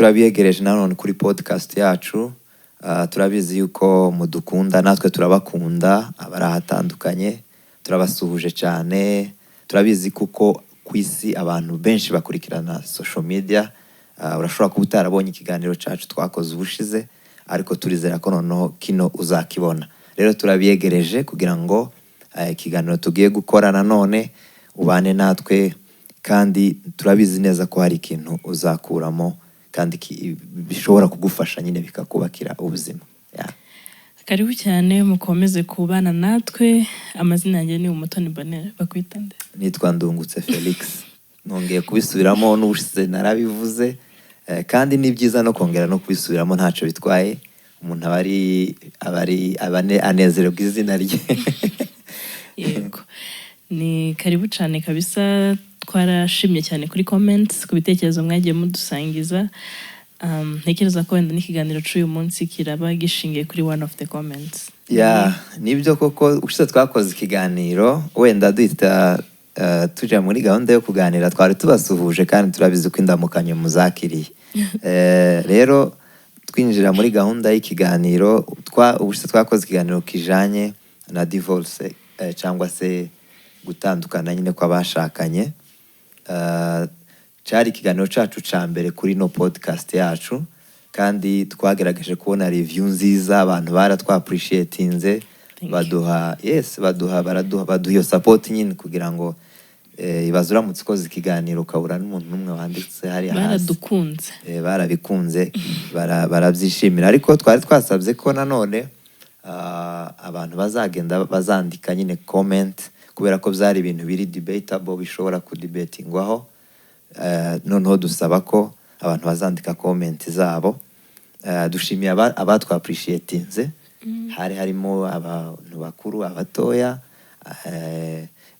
Turabiyegereje nanone kuri podcast yacu. Turabizi yuko mudukunda, natwe turabakunda. Abari ahatandukanye turabasuhuje cyane. Turabizi kuko ku isi abantu benshi bakurikirana social media. Urashobora kuba utarabonye ikiganiro cyacu twakoze ubushize, ariko turizera ko noneho kino uzakibona. Rero turabiyegereje kugira ngo ikiganiro tugiye gukora nanone ubane natwe, kandi turabizi neza ko hari ikintu uzakuramo kandi bishobora kugufasha nyine, bikakubakira ubuzima. Yeah. Karibu cyane, mukomeze kubana natwe. Amazina yanjye ni Umutoni Bonere. Bakwita nde? Nitwa Ndungutse Felix. Nongeye kubisubiramo, n'ubushize narabivuze, kandi ni byiza no kongera no kubisubiramo, ntacyo bitwaye. Umuntu aba ari anezererwa izina rye. Yego, ni karibu cyane kabisa. Twarashimye cyane kuri comments, ku bitekerezo mwagiye mudusangiza. Ntekereza ko wenda n'ikiganiro cy'uyu munsi kiraba gishingiye kuri one of the comments. Yeah, nibyo koko. Ushize twakoze ikiganiro, wenda duhita tujya muri gahunda yo kuganira, twari tubasuhuje kandi turabizi ko indamukanyo muzakiriye. Rero twinjira muri gahunda y'ikiganiro, ubushize twakoze ikiganiro kijanye na divorce, cyangwa se gutandukana nyine kw'abashakanye. Cyari ikiganiro cyacu cya mbere kuri no podcast yacu, kandi twagerageje kubona review nziza. Abantu baratwa-appreciatinze. Thank you. Baduha, yes, baduha baraduha baduha iyo support nyine kugira ngo ibaze uramutse ukoze ikiganiro ukabura n'umuntu n'umwe wanditse hariya hasi. Baradukunze. Barabikunze, barabyishimira. Ariko twari twasabye ko nanone abantu bazagenda bazandika nyine comment, kubera ko byari ibintu biri debatable, bishobora kudebatingwaho. Noneho dusaba ko abantu bazandika comment zabo. Dushimiye abatwa appreciatinze. Hari harimo abantu bakuru, abatoya,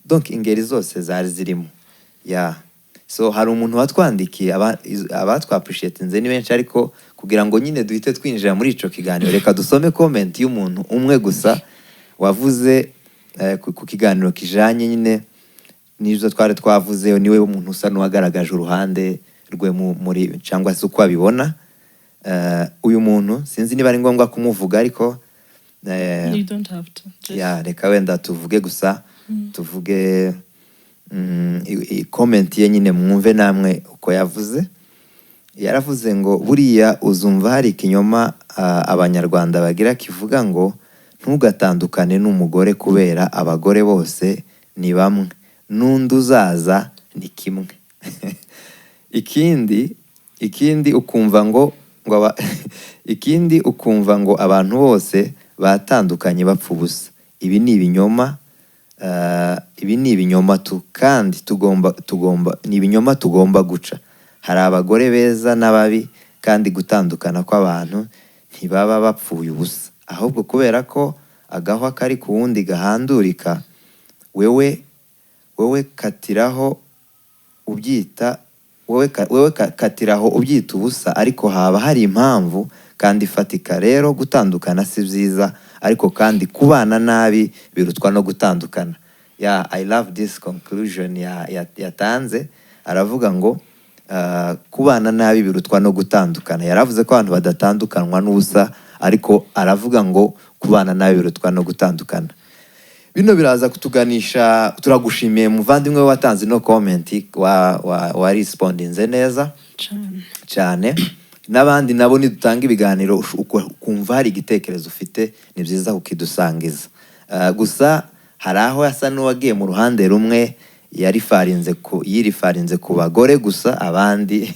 donc ingeri zose zari zirimo. Yeah, so hari umuntu watwandikiye. Abatwa appreciatinze ni benshi, ariko kugira ngo nyine duhite twinjira muri ico kiganiro, reka dusome comment y'umuntu umwe gusa wavuze ku kiganiro kijanye nyine n'ibyo twari twavuze. Niwe umuntu usa n'uwagaragaje uruhande rwe muri cyangwa se uko abibona. Uyu muntu sinzi niba ari ngombwa kumuvuga, ariko You don't have to. Just yeah, reka wenda tuvuge gusa, tuvuge comment ye nyine, mwumve namwe uko yavuze. Yaravuze ngo: "Buriya uzumva hari ikinyoma Abanyarwanda bagira kivuga ngo ntugatandukane n'umugore kubera abagore bose ni bamwe, n'undi uzaza ni kimwe. Ikindi ukumva ngo abantu bose batandukanye bapfa ubusa. Ibi ni ibinyoma, ibi ni ibinyoma tu kandi tugomba ni ibinyoma tugomba guca. Hari abagore beza n'ababi, kandi gutandukana kw'abantu ntibaba bapfuye ubusa, ahubwo kubera ko agahwa kari ku wundi gahandurika. Wewe katiraho ubyita wewe katiraho ubyita ubusa, ariko haba hari impamvu kandi ifatika. Rero gutandukana si byiza, ariko kandi kubana nabi birutwa no gutandukana." Yeah, I love this conclusion yatanze. Aravuga ngo kubana nabi birutwa no gutandukana. Yaravuze ko abantu badatandukanywa n'ubusa, ariko aravuga ngo kubana nabi birutwa no gutandukana. Bino biraza kutuganisha. Turagushimiye, muvandimwe watanze ino comment, wa respondinze neza Cyane. cyane. N'abandi nabo, nidutanga ibiganiro ukumva hari igitekerezo ufite, ni byiza kukidusangiza. Gusa hari aho asa n'uwagiye mu ruhande rumwe, yirifarinze ku bagore gusa, abandi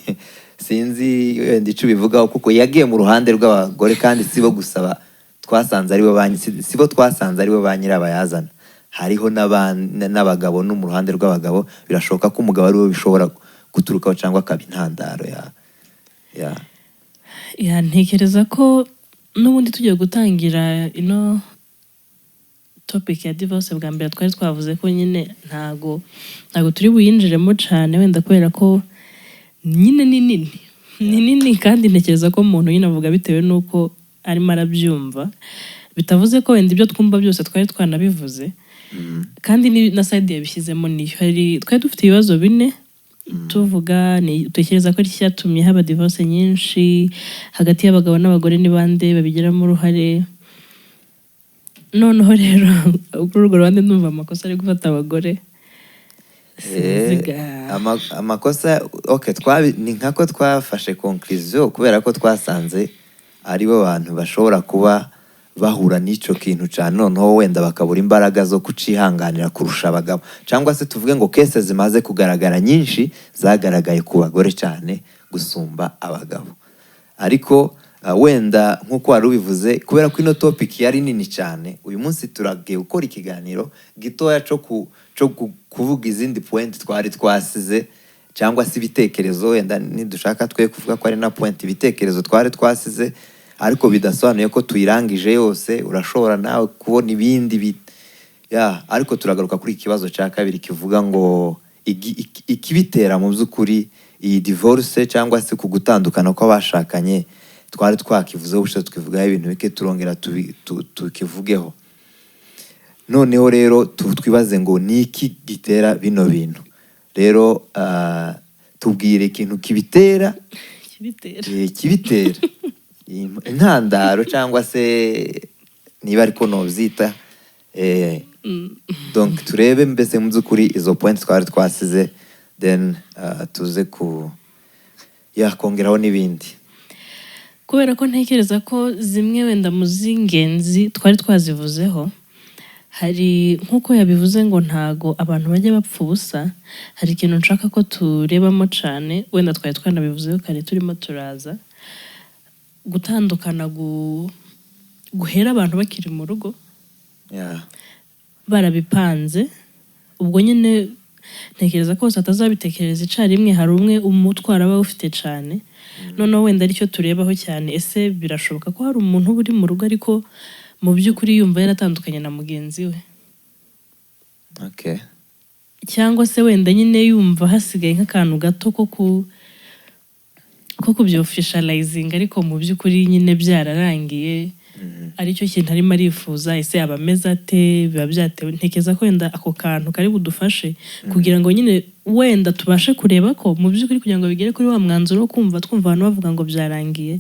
sinzi wenda icyo ubivugaho, kuko yagiye mu ruhande rw'abagore, kandi si bo gusa twasanze aribo ba si bo twasanze aribo ba nyirabayazana. Hariho n'abagabo, no mu ruhande rw'abagabo birashoboka ko umugabo ariwe bishobora guturukaho cyangwa akaba intandaro ya Yeah, ntekereza ko n'ubundi tugiye gutangira ino topic ya divorce bwa mbere, twari twavuze ko nyine ntago turi buyinjiremo cyane wenda, kubera ko nyine ni nini, ni nini, kandi ntekereza ko umuntu nyine avuga bitewe n'uko arimo arabyumva, bitavuze ko wenda ibyo twumva byose twari twanabivuze. Kandi na side yabishyizemo niyo hari. Twari dufite ibibazo bine. Tuvuga ni utekereza ko iki cyatumye haba divorce nyinshi hagati y'abagabo n'abagore? Ni bande babigiramo uruhare? Noneho rero kuri urwo ruhande ndumva amakosa ari gufata abagore. Sinzi Amakosa, okay, ni nkako twafashe conclusion kubera ko twasanze aribo bantu bashobora kuba bahura n'icyo kintu cyane, noneho wenda bakabura imbaraga zo kucihanganira kurusha abagabo, cyangwa se tuvuge ngo case zimaze kugaragara nyinshi zagaragaye ku bagore cyane gusumba abagabo. Ariko wenda nk'uko wari ubivuze, kubera ko ino topic yari nini cyane, uyu munsi turagiye gukora ikiganiro gitoya cyo kuvuga izindi point twari twasize, cyangwa se ibitekerezo. Wenda nidushaka twe kuvuga ko ari na point, ibitekerezo twari twasize, ariko bidasobanuye ko tuyirangije yose. Urashobora nawe kubona ibindi ya, ariko turagaruka kuri iki kibazo cya kabiri kivuga ngo ikibitera mu by'ukuri iyi divorce cyangwa se ku gutandukana kw'abashakanye. Twari twakivuzeho ubushize, tukivugaho ibintu bike, turongera tukivugeho. Noneho rero twibaze ngo ni iki gitera bino bintu rero? Tubwire ikintu kibitera. Kibitera. Kibitera, intandaro, cyangwa se niba ariko nobyita. Donc turebe mbese mu by'ukuri izo point twari twasize, then tuze ku yakongeraho n'ibindi. Kubera ko ntekereza ko zimwe wenda mu z'ingenzi twari twazivuzeho, hari nk'uko yabivuze ngo ntago abantu bajya bapfa ubusa. Hari ikintu nshaka ko turebamo cyane, wenda twari twanabivuzeho kare turimo turaza gutandukana guhera abantu bakiri mu rugo barabipanze. Ubwo nyine ntekereza ko bose batazabitekereza icyarimwe, hari umwe umutwaro aba awufite cyane. Noneho wenda aricyo turebaho cyane: ese birashoboka ko hari umuntu uba uri mu rugo ariko mu by'ukuri yumva yaratandukanye na mugenzi we, cyangwa se wenda nyine yumva hasigaye nk'akantu gato ko kubyofficializinga, ariko mu by'ukuri nyine byararangiye, aricyo kintu arimo arifuza? Ese aba ameze ate? Biba byatewe? Ntekereza ko wenda ako kantu kari budufashe kugira ngo nyine wenda tubashe kureba ko mu by'ukuri, kugira ngo bigere kuri wa mwanzuro wo kumva twumva abantu bavuga ngo byarangiye.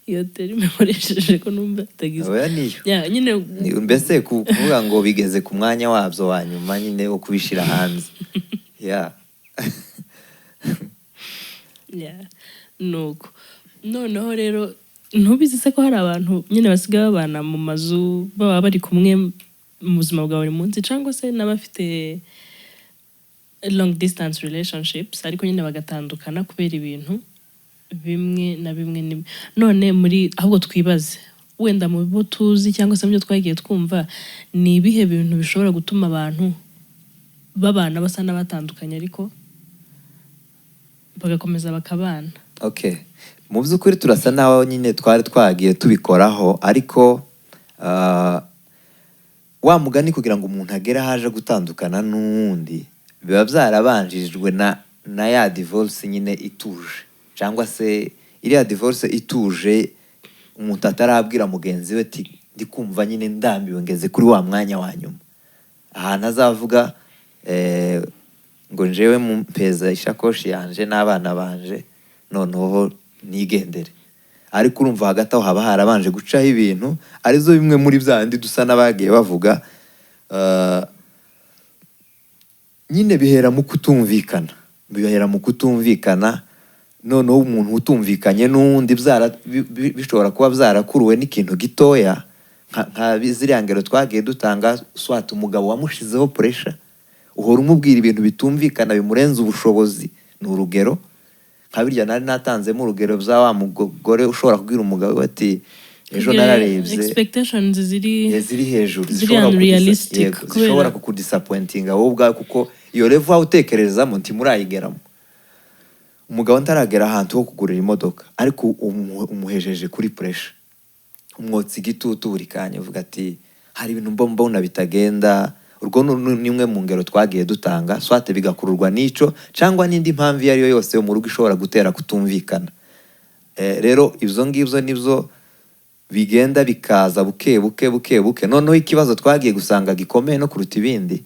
Iyo terme nkoresheje ko numva itagize Oya, niyo. Ya, nyine. Mbese kuvuga ngo bigeze ku mwanya wabyo wa nyuma nyine wo kubishyira hanze, ya. Yeah. Nuko noneho rero ntubizi se ko hari abantu nyine basigaye babana mu mazu, baba bari kumwe mu buzima bwa buri munsi, cyangwa se n'abafite long distance relationships, ariko nyine bagatandukana kubera ibintu bimwe na bimwe? None muri ahubwo twibaze wenda mu bo tuzi cyangwa se mu byo twagiye twumva, ni ibihe bintu bishobora gutuma abantu babana basa n'abatandukanye ariko bagakomeza bakabana? Okay, mu by'ukuri turasa naho nyine twari twagiye tubikoraho, ariko wa mugani, kugira ngo umuntu agere aho aje gutandukana n'uwundi, biba byarabanjirijwe na ya divorce nyine ituje, cyangwa se iriya divorce ituje umuntu atarabwira mugenzi we ati: "Ndi kumva nyine ndambiwe, ngeze kuri wa mwanya wa nyuma", ahantu azavuga ngo: "Njewe mpeza ishakoshi yanje n'abana banje, noneho nigendere." Ariko urumva hagati aho haba harabanje gucaho ibintu, arizo bimwe muri bya bindi dusa n'abagiye bavuga. Nyine bihera mu kutumvikana, bihera mu kutumvikana. Noneho umuntu utumvikanye n'uwundi bishobora kuba byarakuruwe n'ikintu gitoya, nka ziriya ngero twagiye dutanga, soit umugabo wamushizeho pressure, uhora umubwira ibintu bitumvikana, bimurenza ubushobozi. Ni urugero nka birya nari natanzemo urugero bya wa mugore ushobora kubwira umugabo we ati: "Ejo Kugira nararebye." expectations ziri ziri hejuru, ziri zishobora unrealistic, yego, zishobora kukudisappointinga wowe ubwawe, kuko iyo level wawe utekerezamo ntimurayigeramo. Umugabo ntaragera ahantu ho kugurira imodoka, ariko umuhejeje kuri pressure, umwotsa igitutu buri kanya, uvuga ati: "Hari ibintu mba mbona bitagenda." Urwo ni imwe mu ngero twagiye dutanga. Soit bigakururwa n'ico, cyangwa n'indi mpamvu iyo ari yo yose yo mu rugo ishobora gutera kutumvikana. Rero ibyo ngibyo nibyo. Bigenda bikaza buke buke buke buke. Noneho ikibazo twagiye gusanga gikomeye no kuruta ibindi,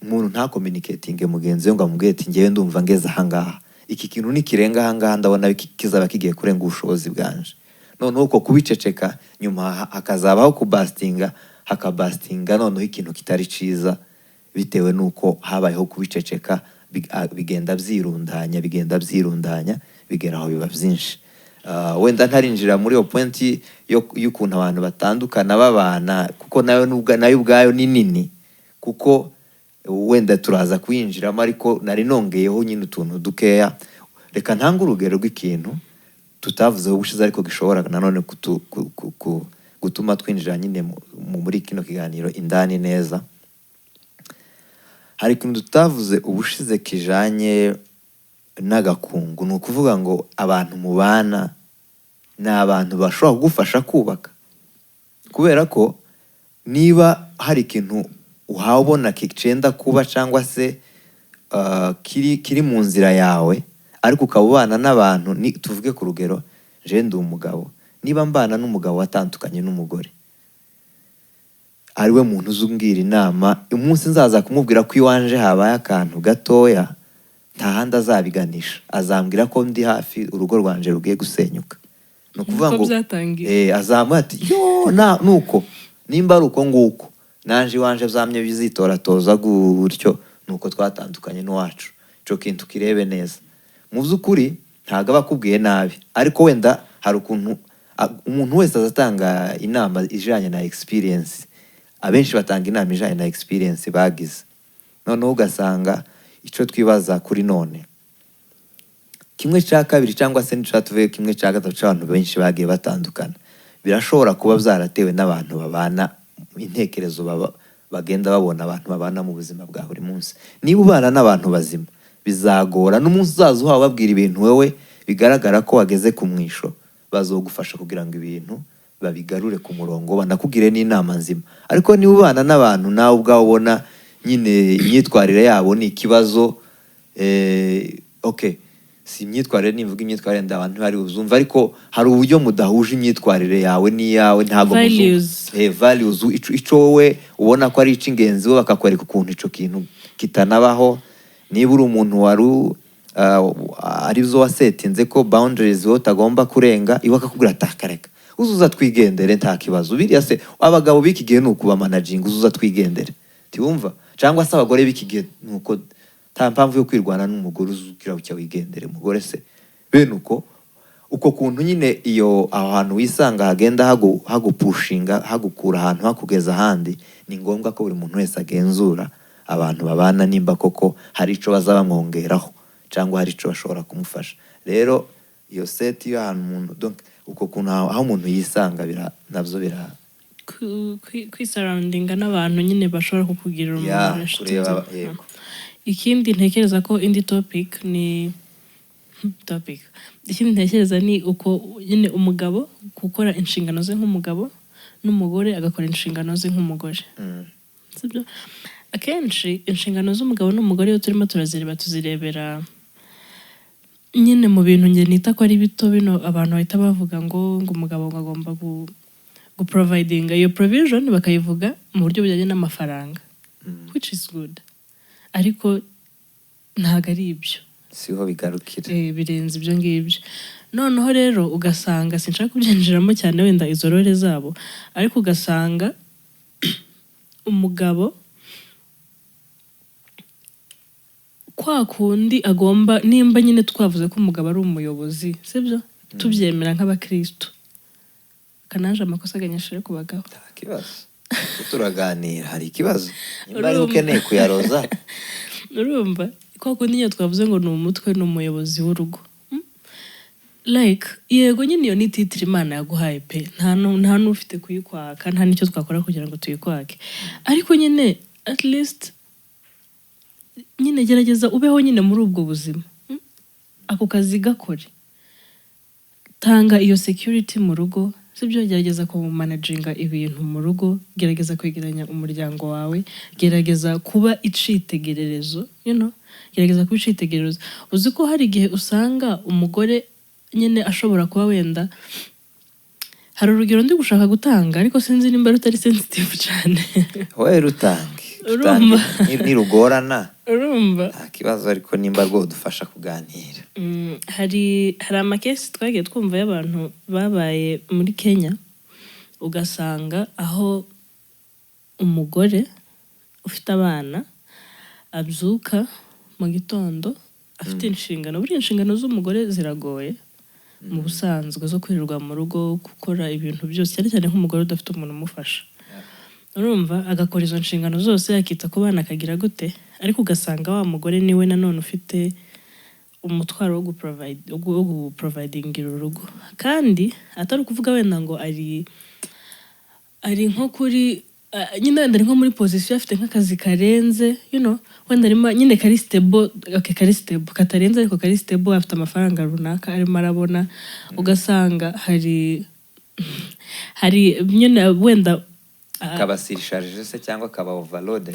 umuntu ntacommunicatinge mugenzi we ngo amubwire ati: "Ngewe ndumva ngeze ahangaha, iki kintu nikirenga ahangaha ndabona kizaba kigiye kurenga ubushobozi bwanje." Noneho uko kubiceceka, nyuma hakazabaho kuburstinga, hakaburstinga noneho ikintu kitari ciza bitewe n'uko habayeho kubiceceka. Bigenda byirundanya, bigenda byirundanya, bigera aho biba byinshi. Wenda ntarinjira muri iyo point y'ukuntu abantu batandukana babana, kuko nayo nayo ubwayo ni nini, kuko wenda turaza kuyinjiramo, ariko nari nongeyeho nyine utuntu dukeya. Reka ntange urugero rw'ikintu tutavuzeho ubushize, ariko gishobora nanone gutuma twinjira nyine muri kino kiganiro indani neza. Hari ikintu tutavuze ubushize kijanye n'agakungu. Ni ukuvuga ngo abantu mubana ni abantu bashobora kugufasha kubaka, kubera ko niba hari ikintu uhawe ubona kicenda kuba cyangwa se kiri mu nzira yawe, ariko ukaba ubana n'abantu, ni tuvuge ku rugero, je ndi umugabo, niba mbana n'umugabo watandukanye n'umugore, ari we muntu uzi umbwira inama, umunsi nzaza kumubwira ko iwanje habaye akantu gatoya, nta handi azabiganisha, azambwira ko ndi hafi, urugo rwanje rugiye gusenyuka. Ni ukuvuga Niko ngo byatangiye. Azamuha ati: "Yo na nuko nimba ari uko nguko, nanje iwanje byamye bizitoratoza gutyo, nuko twatandukanye n'uwacu." Ico kintu kirebe neza. Mu by'ukuri ntabwo aba akubwiye nabi, ariko wenda hari ukuntu umuntu wese azatanga inama ijanye na experience. Abenshi batanga inama ijanye na experience bagize. Noneho ugasanga ico twibaza kuri none, kimwe cya kabiri cyangwa se n'icya tuvuye kimwe cya gatatu cy'abantu benshi bagiye batandukana, birashobora kuba byaratewe n'abantu babana, intekerezo bagenda babona, abantu babana mu buzima bwa buri munsi. Niba ubana n'abantu bazima, bizagora n'umunsi uzaza uhawe babwira ibintu wowe bigaragara ko wageze ku mwisho, bazogufasha kugira ngo ibintu babigarure ku murongo, banakugire n'inama nzima. Ariko niba ubana n'abantu nawe ubwawe ubona nyine imyitwarire yabo ni ikibazo, okay, si imyitwarire, nimvuga imyitwarire nda abantu ntibari buzumva, ariko hari uburyo mudahuje imyitwarire yawe n'iyawe, ntabwo muzumva. Values. Values, ico wowe ubona ko ari ic'ingenzi, bo bakakwereka ukuntu ico kintu kitanabaho. Niba uri umuntu wari arizo wasettinze ko boundaries wowe utagomba kurenga, iwe akakubwira ati: "Akareka, uzuza twigendere, nta kibazo." Biriya se abagabo b'iki gihe ni ukubamanaginga, uzuza twigendere, tiwumva? Cyangwa se abagore b'iki gihe ni uko, nta mpamvu yo kwirwana n'umugore, uzugira bucya wigendere umugore se. Bene uko kuntu nyine, iyo aho hantu wisanga hagenda hagupushinga, hagukura ahantu hakugeza ahandi, ni ngombwa ko buri muntu wese agenzura abantu babana, nimba koko hari ico bazabamwongeraho cyangwa hari ico bashobora kumufasha. Rero iyo set y'ahantu umuntu, donc uko kuntu aho umuntu yisanga nabyo bira Kwisurroundinga n'abantu nyine bashobora kukugirira umumaro, inshuti kureba, nzima. Yego. Ikindi ntekereza ko indi topic ni topic, ikindi ntekereza ni uko nyine umugabo gukora inshingano ze nk'umugabo, n'umugore agakora inshingano ze nk'umugore. Sibyo? Akenshi inshingano z'umugabo n'umugore, iyo turimo turazireba, tuzirebera nyine mu bintu njye nita ko ari bito. Bino abantu bahita bavuga ngo umugabo ngo agomba guprovidinga, iyo provision bakayivuga mu buryo bujyanye n'amafaranga, which is good, ariko ntabwo ari ibyo. Siho bigarukira. Birenze ibyo ngibyo. Noneho rero ugasanga, sinshaka kubyinjiramo cyane wenda izo role zabo, ariko ugasanga umugabo kwa kundi agomba, nimba nyine twavuze ko umugabo ari umuyobozi, sibyo, tubyemera nk'abakristo, kanaje amakosa aganyashire ku bagabo. Nta kibazo. Ko turaganira, hari ikibazo nimba ari Urumva. ukeneye kuyaroza? Urumva kwa kundi nyine twavuze ngo ni umutwe, ni umuyobozi w'urugo. Like yego nyine iyo ni title Imana yaguhaye pe, nta n'ufite kuyikwaka, nta n'icyo twakora kugira ngo tuyikwake, ariko nyine at least nyine gerageza ubeho nyine muri ubwo buzima. Ako kazi gakore, tanga iyo security mu rugo, sibyo? Gerageza kumanaginga ibintu mu rugo, gerageza kwegeranya umuryango wawe, gerageza kuba icitegererezo, gerageza kuba icitegererezo. Uzi ko hari igihe usanga umugore nyine ashobora kuba wenda hari Hari urugero ndi gushaka gutanga, ariko sinzi nimba rutari sensitive cyane. Wowe rutange. Urumva? Rutange. Nirugorana Urumva? nta kibazo, ariko nimba rwodufasha kuganira. Hari ama case twagiye twumva y'abantu babaye muri Kenya, ugasanga aho umugore ufite abana abyuka mu gitondo afite inshingano. Buriya inshingano z'umugore ziragoye mu busanzwe, zo kwirirwa mu rugo, gukora ibintu byose, cyane cyane nk'umugore udafite umuntu umufasha. Urumva, agakora izo nshingano zose, akita ku bana, akagira gute, ariko ugasanga wa mugore niwe nanone ufite umutwaro wo guprovidingira urugo. Kandi atari ukuvuga wenda ngo ari nko kuri nyine wenda ari nko muri position afite nk'akazi karenze, wenda arimo nyine kari stable, okay, kari stable katarenze, ariko kari stable, afite amafaranga runaka arimo arabona. Ugasanga hari nyine wenda Akaba surchargé se cyangwa akaba overloaded?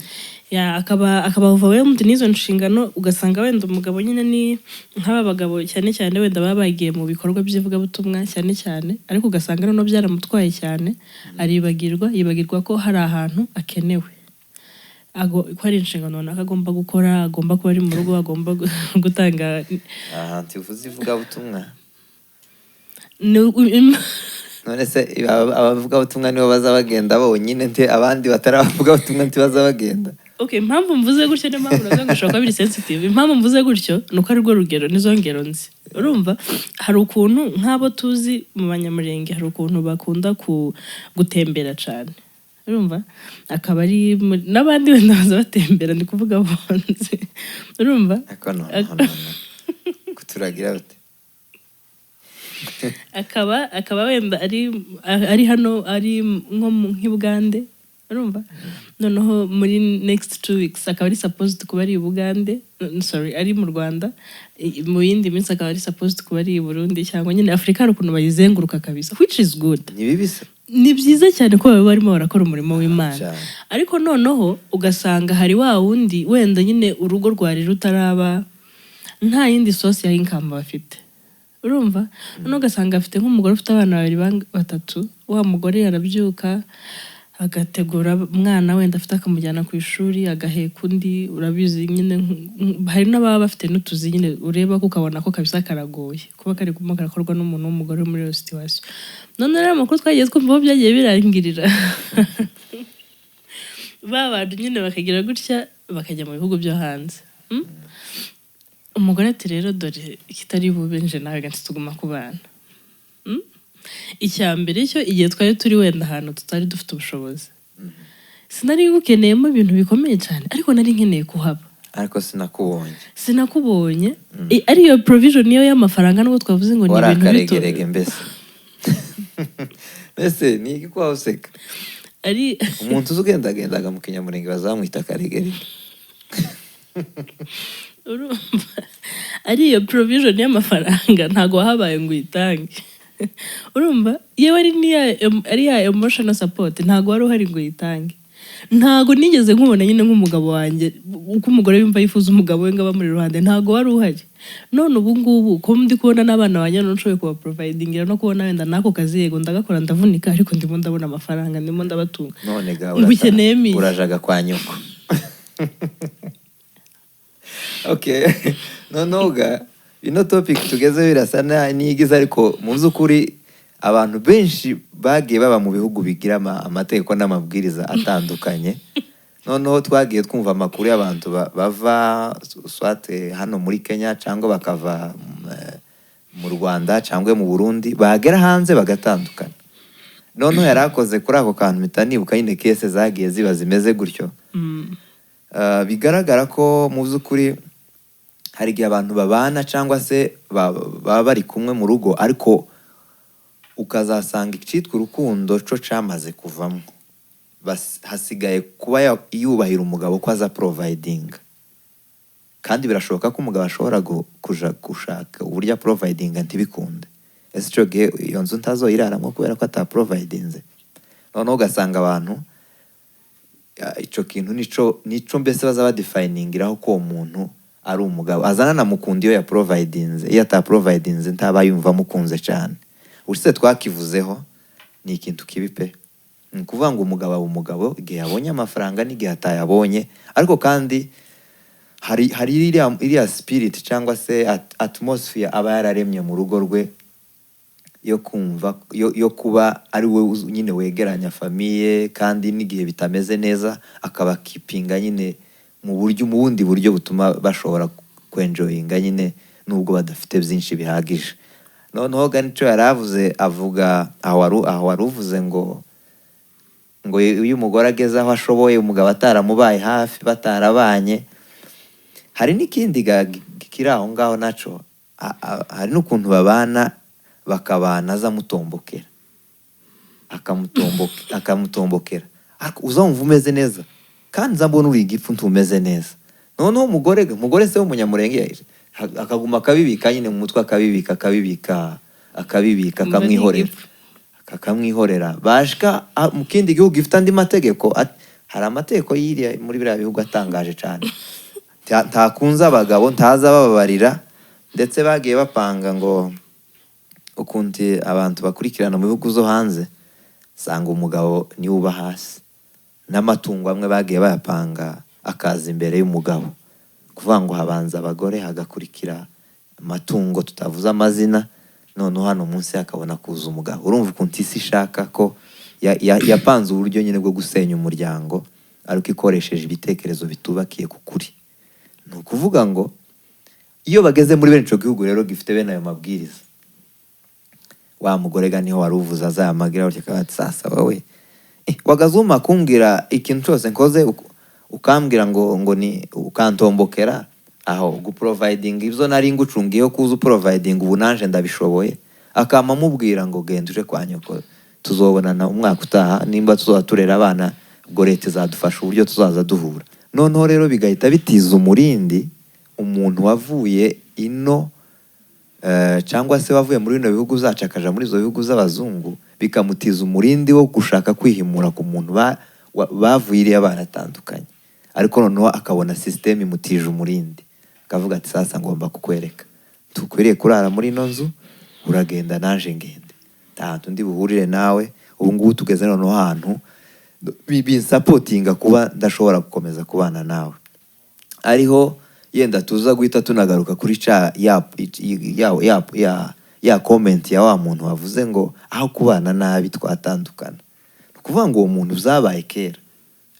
Ya, akaba overwhelmed n'izo nshingano. Ugasanga wenda umugabo nyine ni nk'aba bagabo cyane cyane wenda baba bagiye mu bikorwa by'ivugabutumwa cyane cyane, ariko ugasanga noneho byaramutwaye cyane, aribagirwa, yibagirwa ko hari ahantu akenewe, ko hari inshingano runaka agomba gukora, agomba kuba ari mu rugo, agomba gutanga. Ahantu uvuze ivugabutumwa, none se abavugabutumwa nibo baza bagenda bonyine, nti abandi batari abavugabutumwa ntibaza bagenda? Okay, impamvu mvuze gutyo, niyo mpamvu navuga ngo bishobora kuba biri sensitive. Impamvu mvuze gutyo ni uko arirwo rugero, nizo ngero nzi. Urumva, hari ukuntu nk'abo tuzi mu Banyamurenge, hari ukuntu bakunda gutembera cyane. Urumva, akaba ari n'abandi wenda baza batembera, ndi kuvuga bonze. Urumva? Ariko noneho kuturagira bute? Akaba wenda ari hano, ari nko nk'i Bugande. Urumva, noneho muri next 2 weeks akaba ari supposed kuba ari i Bugande, sorry, ari mu Rwanda. Mu yindi minsi akaba ari supposed kuba ari i Burundi, cyangwa nyine Afurika hari ukuntu bayizenguruka kabisa, which is good. Ni bibi se? Ni byiza cyane ko baba barimo barakora umurimo w'Imana. Cyane. Ariko noneho ugasanga hari wa wundi wenda nyine urugo rwari rutaraba, nta yindi source ya income bafite. Urumva, noneho ugasanga afite nk'umugore ufite abana babiri, batatu. Wa mugore arabyuka agategura umwana wenda afite, akamujyana ku ishuri, agaheka undi. Urabizi nyine, hari n'ababa bafite n'utuzi nyine ureba ko ukabona ko kabisa karagoye kuba kari kumwe karakorwa n'umuntu w'umugore uri muri iyo situation. None rero amakuru twagiye twumva aho byagiye birangirira, ba bantu nyine bakagira gutya bakajya mu bihugu byo hanze. Umugore ati: "Rero dore ikitari bube, nje nawe gansi tuguma kubana. Icya mbere cyo, igihe twari turi wenda ahantu tutari dufite ubushobozi, sinari ngukeneyemo ibintu bikomeye cyane, ariko nari nkeneye kuhaba." Ariko sinakubonye. Sinakubonye. Ariyo provision niyo y'amafaranga, nubwo twavuze ngo ni Wari ibintu bito. akaregerege mbese. Mbese ni iki kuba useka? Ari Umuntu uzi ugendagendaga mu Kinyamurenge bazamwita akaregerege. Urumva, ari iyo provision y'amafaranga ntabwo wahabaye ngo uyitange. Urumva, yewe ari n'iya ari ya emotional support, ntabwo wari uhari ngo uyitange. Ntabwo nigeze nkubona nyine nk'umugabo wanjye, uko umugore yumva yifuza umugabo we ngo aba muri ruhande, ntabwo wari uhari. None ubu ngubu ko ndi kubona n'abana banjye, none nshoboye kubaprovidingira no kubona wenda n'ako kazi, yego ndagakora, ndavunika, ariko ndimo ndabona amafaranga, ndimo ndabatunga. None ga Ngukeneyemo iki? Urajaga kwa nyoko. Okay, noneho ga ino topic tugezeho irasa n'iyigize, ariko mu by'ukuri abantu benshi bagiye baba mu bihugu bigira amategeko n'amabwiriza atandukanye. Noneho twagiye twumva amakuru y'abantu bava soit hano muri Kenya, cyangwa bakava mu Rwanda cyangwa mu Burundi, bagera hanze bagatandukana. Noneho yari akoze kuri ako kantu, mpita nibuka nyine case zagiye ziba zimeze gutyo. Bigaragara ko mu by'ukuri hari igihe abantu babana cyangwa se baba bari kumwe mu rugo, ariko ukazasanga icyitwa urukundo cyo cyamaze kuvamo. Hasigaye kuba yubahira umugabo ko aza providinga, kandi birashoboka ko umugabo ashobora kuja gushaka uburyo aprovidinga ntibikunde. Ese icyo gihe iyo nzu ntazoyiraramo kubera ko ataprovidinze? Noneho ugasanga abantu icyo kintu nico mbese baza badefiningiraho ko uwo muntu ari umugabo, azana anamukunda iyo yaprovidinze, iyo ataprovidinze ntaba yumva amukunze cyane. Ubushize twakivuzeho. Ni ikintu kibi pe. Ni ukuvuga ngo umugabo aba umugabo igihe yabonye amafaranga n'igihe atayabonye. Ariko kandi hari iriya spirit cyangwa se atmosphere aba yararemye mu rugo rwe yo kumva yo kuba ari we nyine wegeranya famille, kandi n'igihe bitameze neza akabakeepinga nyine mu bundi buryo butuma bashobora kwenjoyinga nyine nubwo badafite byinshi bihagije. Noneho ga nicyo yari avuze, avuga aho wari uvuze ngo iyo umugore ageze aho ashoboye, umugabo ataramubaye hafi, batarabanye. Hari n'ikindi kiri aho ngaho naco. Hari n'ukuntu babana, bakabana aza amutombokera, akamutombokera, ariko uzumva umeze neza kandi nza mbona uri igipfu, ntumeze neza. Noneho umugore se w'Umunyamurenge akaguma akabibika nyine mu mutwe, akabibika, akabibika, akabibika, Umva ni akamwihorera. igipfu. Akamwihorera. Bashika mu kindi gihugu gifite andi mategeko, hari amategeko yiriya muri biriya bihugu atangaje cyane. Ntakunze abagabo, ntaza bababarira. Ndetse bagiye bapanga ngo ukuntu abantu bakurikirana mu bihugu zo hanze, usanga umugabo niwe uba hasi, n'amatungo amwe bagiye bayapanga akaza imbere y'umugabo, kuvuga ngo habanza abagore, hagakurikira amatungo tutavuze amazina, noneho hano munsi hakabona kuza umugabo. Urumva ukuntu isi ishaka ko yapanze uburyo nyine bwo gusenya umuryango, ariko ikoresheje ibitekerezo bitubakiye ku kuri. Ni ukuvuga ngo iyo bageze muri bene ico gihugu rero gifite bene ayo mabwiriza, wa mugore ga niho wari uvuze azayamagira gutya, akaba ati: "Sasa wowe wagazuma kumbwira ikintu cyose nkoze, ukambwira ngo ni ukantombokera aho guproviding ibyo nari ngucungiyeho kuza uproviding, ubu nanje ndabishoboye." Akama amubwira ngo: "Genda uje kwa nyoko, tuzobonana umwaka utaha nimba tuzaba turera abana, ubwo leta izadufasha uburyo tuzaza duhura." Noneho rero bigahita bitiza umurindi umuntu wavuye ino cyangwa se wavuye muri bino bihugu zacu akaja muri izo bihugu z'abazungu, bikamutiza umurindi wo gushaka kwihimura ku muntu bavuye iriya baratandukanye. Ariko noneho akabona système imutije umurindi, akavuga ati: "Sasa ngomba kukwereka, tukwiriye kurara muri ino nzu, uragenda naje ngende, nta hantu ndi buhurire nawe. Ubu ngubu tugeze noneho ahantu binsupportinga kuba ndashobora gukomeza kubana nawe." Ariho yenda tuza guhita tunagaruka kuri ca ya comment ya wa muntu wavuze ngo aho kubana nabi twatandukana. Ni ukuvuga ngo uwo muntu byabaye kera,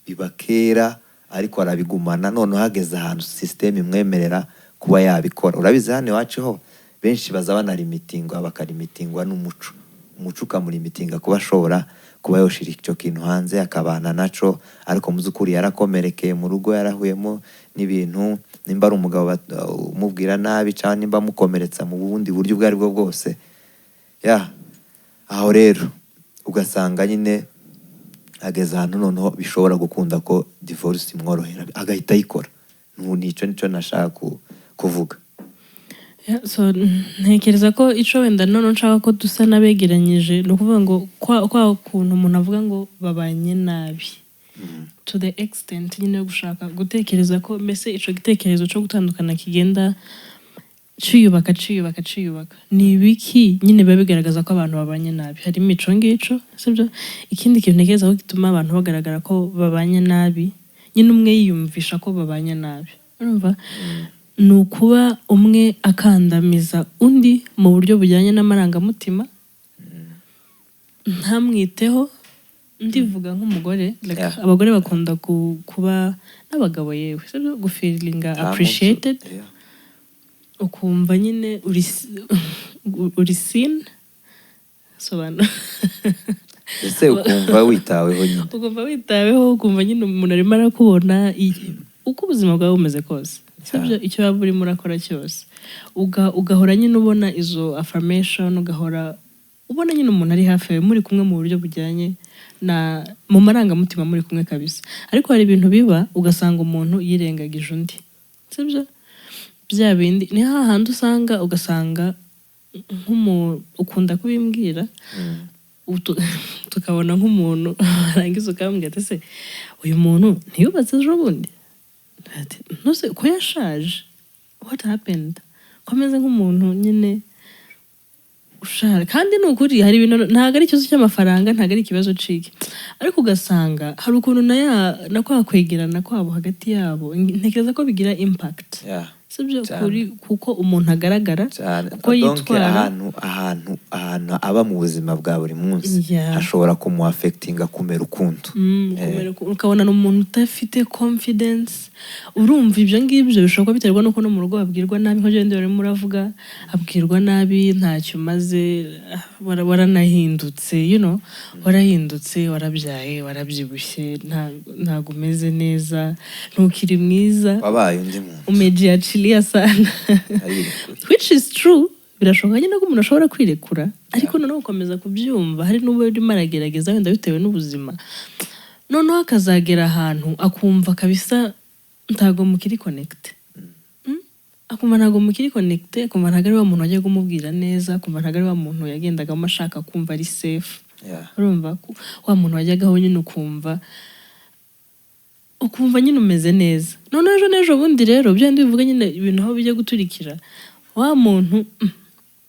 biba kera, ariko arabigumana. Noneho hageze ahantu système imwemerera kuba yabikora. Urabizi, hano iwacu ho benshi baza banalimitingwa, bakalimitingwa n'umuco. Umuco ukamulimitinga kuba ashobora kuba yoshira icyo kintu hanze akabana naco, ariko mu by'ukuri yarakomerekeye mu rugo, yarahuyemo n'ibintu, nimba ari umugabo umubwira nabi cyangwa nimba amukomeretsa mu bundi buryo ubwo ari bwo bwose. Ya aho rero ugasanga nyine ageze ahantu noneho bishobora gukunda ko divorce imworohera, agahita ayikora. Nico nico nashaka kuvuga. Yeah, so ntekereza ko ico wenda none nshaka ko dusa n'abegeranyije, ni ukuvuga ngo kwa kuntu umuntu avuga ngo babanye nabi to the extent nyine yo gushaka gutekereza ko mbese ico gitekerezo cyo gutandukana kigenda ciyubaka, ciyubaka, ciyubaka, ni ibiki nyine biba bigaragaza ko abantu babanye nabi? Harimo ico ngico, sibyo? Ikindi kintu ntekereza ko gituma abantu bagaragara ko babanye nabi nyine, umwe yiyumvisha ko babanye nabi, urumva, ni ukuba umwe akandamiza undi mu buryo bujyanye n'amarangamutima, ntamwiteho. Ndivuga nk'umugore, like, abagore bakunda kuba, n'abagabo yewe, sibyo, gufeelinga Nta munsi- appreciated, ukumva nyine uri seen, sobanura. Ese ukumva witaweho nyine. Ukumva witaweho, ukumva nyine umuntu arimo arakubona uko ubuzima bwawe bumeze kose, sibyo? Icyo waba urimo urakora cyose, ugahora nyine ubona izo affirmation, ugahora ubona nyine umuntu ari hafi yawe, muri kumwe mu buryo bujyanye na mu marangamutima, muri kumwe kabisa. Ariko hari ibintu biba ugasanga umuntu yirengagije undi, sibyo? Bya bindi ni hahandi usanga, ugasanga ukunda kubimbwira, tukabona nk'umuntu warangiza ukambwira ati: "Ese uyu muntu ntiyubatse ejo bundi?" Ati: "Ntuse ko yashaje? What happened? Ko ameze nk'umuntu nyine Ushaka kandi ni ukuri, hari ibintu ntabwo ari ikibazo cy'amafaranga, ntabwo ari ikibazo ciki, ariko ugasanga hari ukuntu na ya na kwa kwegerana kwabo hagati yabo, ntekereza ko bigira impact, sibyo? Cyane. Kuri kuko umuntu agaragara, Cyane. uko Donc, yitwara. ahantu aba mu buzima bwa buri munsi hashobora kumuaffectinga kumera ukuntu. Ukabona ni umuntu udafite confidence. Urumva, ibyo ngibyo bishobora kuba biterwa n'uko no mu rugo babwirwa nabi, nk'ibyo wenda urimo uravuga, abwirwa nabi, ntacyo umaze, ah, waranahindutse, warahindutse, warabyaye, warabyibushye, ntabwo umeze neza, ntukiri mwiza. Wabaye undi muntu. Umejiachilia sana. Arirekuye. Which is true, birashoboka nyine ko umuntu ashobora kwirekura, ariko noneho gukomeza kubyumva, hari n'uwo urimo aragerageza wenda bitewe n'ubuzima, noneho akazagera ahantu akumva kabisa ntabwo mukiri connecté. Akumva ntabwo mukiri connecté, akumva ntabwo ari wa muntu wajya kumubwira neza, akumva ntabwo ari wa muntu yagendagamo ashaka kumva ari safe. Urumva wa muntu wajyagaho nyine ukumva nyine umeze neza. Noneho ejo n'ejo bundi rero, bya bindi bivuga nyine, ibintu aho bijya guturikira, wa muntu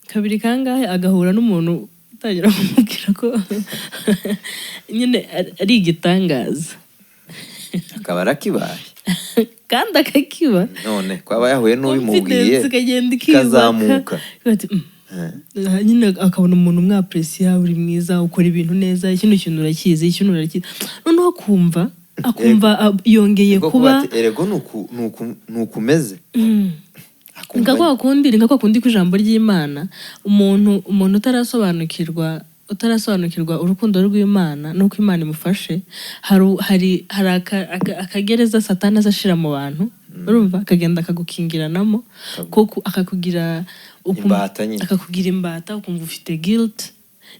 kabiri kangahe agahura n'umuntu utangira kumubwira ko nyine ari igitangaza. Akaba arakibaye. Kandi akakiba. None kwaba yahuye n'ubimubwiye, Confidence ikagenda ikiyubaka. ikazamuka. Ati, Nyine akabona umuntu umwappréciya, uri mwiza, ukora ibintu neza, kino kintu urakizi, kino urakizi, noneho akumva yongeye Niko kuba ati, erego nuku umeze. Akumva Ni nka kwa kundi kw'ijambo ry'Imana, umuntu utarasobanukirwa urukundo rw'Imana n'uko Imana imufashe, hari akagereza Satani aza ashira mu bantu, urumva, akagenda akagukingiranamo, kuko akakugira Imbata nyine. Akakugira imbata, ukumva ufite guilt.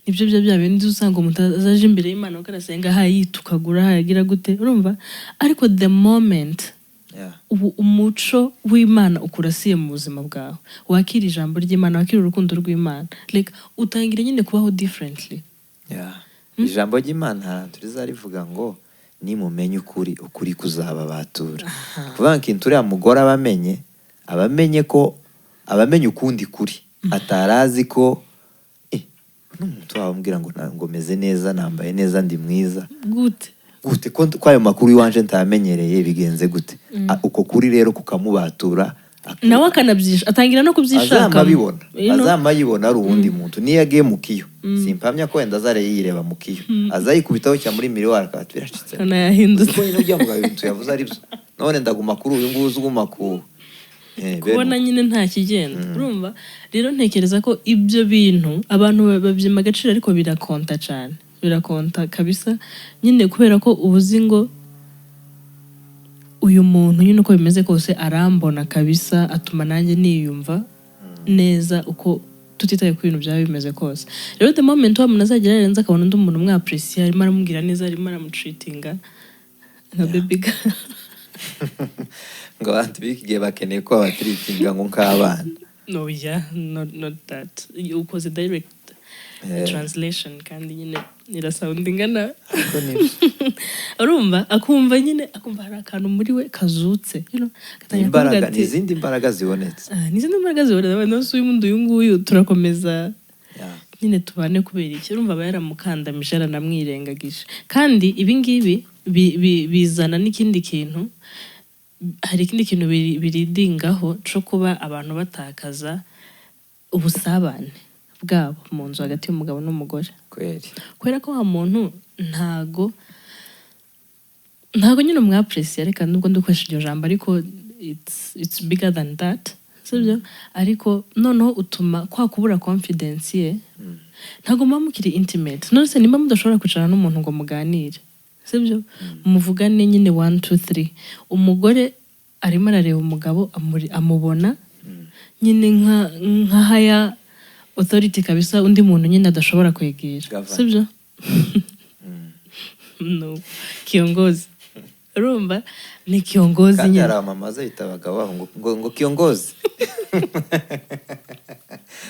Nibyo bya bindi usanga umuntu azaje imbere y'Imana kuko arasenga, hayitukagura, hayagira gute, urumva? Ariko the moment ubu umuco w'Imana ukurasiye mu buzima bwawe, wakira ijambo ry'Imana, wakira urukundo rw'Imana, like utangira nyine kubaho differently. Yeah. Ijambo ry'Imana hari ahantu riza rivuga ngo nimumenye ukuri, ukuri kuzababatura. Kuvuga ngo ikintu uriya mugore aba amenye ko aba amenye ukundi kuri atari azi, ko n'umuntu wamubwira ngo ngo meze neza, nambaye neza, ndi mwiza. Gute? Gute ko ayo makuru iwanje ntayamenyereye, bigenze gute? Ah, uko kuri rero kukamubatura, Nawe akanabyisha, atangira no kubyishakamo. Azama abibona. You know? Azama ayibona ari uwundi muntu. Niyo agiye mu kiyo, simpamya ko wenda azare yireba mu kiyo, azayikubitaho cya muri miroir, akaba ati biracitse. Akabona yahindutse. Uzi ko nyine ujya mu bintu yavuze ari byo, none ndaguma kuri uyu nguyu uguma ku bene Kubona uko. nyine nta kigenda. Urumva rero, ntekereza ko ibyo bintu abantu babyima agaciro, ariko biracounta cyane, biracounta kabisa nyine, kubera ko uba uzi ngo uyu muntu nyine uko bimeze kose arambona kabisa, atuma nanjye niyumva neza, uko tutitaye ku bintu byaba bimeze kose. Rero the moment wa muntu azagera yarenze, akabona undi muntu umwappréciye, arimo aramubwira neza, arimo aramutreatinga nka baby girl. Ngo abantu b'iki gihe bakeneye ko babatreatinga ngo nk'abana. No, yeah, not that. Ukoze direct translation, kandi nyine irasoundinga na Ariko nibyo. Urumva, akumva nyine, akumva hari akantu muri we kazutse, agatangira kuvuga Imbaraga ati ni izindi mbaraga zibonetse. Ah, ni izindi mbaraga zibonetse. Abantu bose, uyu wundi, uyu nguyu turakomeza nyine tubane kubera iki? Urumva, aba yaramukandamije, yaranamwirengagije. Kandi ibi ngibi bizana n'ikindi kintu, hari ikindi kintu bileadingaho cyo kuba abantu batakaza ubusabane bwabo mu nzu hagati y'umugabo n'umugore. Kweri. Kubera ko wa muntu ntago nyine umwappréciye, reka nubwo ndukoresha iryo jambo, ariko it's bigger than that, sibyo? Ariko noneho utuma kwa kubura confidence ye, ntago muba mukiri intimate. None se nimba mudashobora kwicarana n'umuntu ngo muganire, sibyo, muvugane nyine one two three, umugore arimo arareba umugabo, amubona nyine nka higher authority kabisa, undi muntu nyine adashobora kwegera. Governor. Sibyo? No, kiongozi, urumva, ni kiongozi. Kandi Nyine hari abamama bita abagabo babo ngo kiongozi.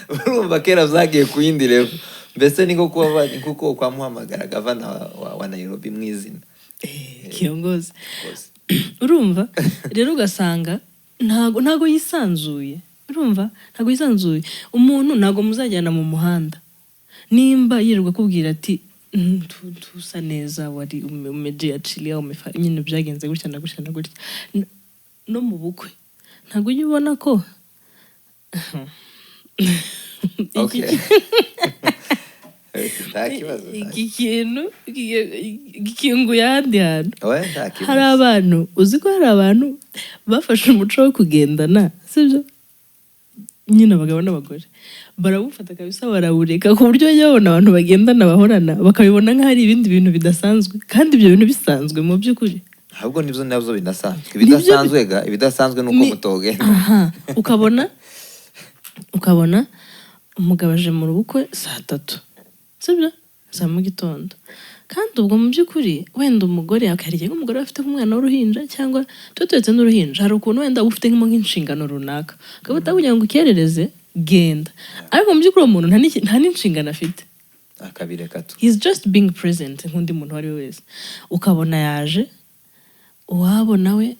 Urumva, kera byagiye ku yindi level, mbese ni nko kuba kuko kwamuhamagara gavana wa Nairobi mu izina. Eh, kiongozi. Rwose. Urumva rero, ugasanga ntago yisanzuye. Urumva, ntabwo yisanzuye. Umuntu ntabwo muzajyana mu muhanda nimba yirirwa akubwira ati: Tusa neza, wari umejiachilia, nyine byagenze gutya na gutya na gutya." No mu bukwe ntabwo ujya ubona ko Okay. Nta kibazo, nta iki kintu gikinguye ahandi hantu. Oya, nta kibazo. Hari abantu, uzi ko hari abantu bafashe umuco wo kugendana, sibyo nyine, abagabo n'abagore barawufata kabisa, barawureka, ku buryo bajya babona abantu bagendana, bahorana, bakabibona nk'aho ari ibindi bintu bidasanzwe, kandi ibyo bintu bisanzwe mu by'ukuri. Ahubwo nibyo nabyo binasanzwe. Nibyo. Ibidasanzwe ga, ibidasanzwe ni uko mutogenda. Aha, ukabona umugabo aje mu bukwe saa 3, sibyo, za mu gitondo, kandi ubwo mu by'ukuri wenda umugore hari igihe nk'umugore aba afite nk'umwana w'uruhinja, cyangwa tuba turetse n'uruhinja, hari ukuntu wenda uba ufite nk'inshingano runaka, ukaba utakugira ngo ukerereze, genda, ariko mu by'ukuri uwo muntu nta n'inshingano afite. Akabireka tu. He's just being present nk'undi muntu uwo ari we wese. Ukabona yaje, uwabo nawe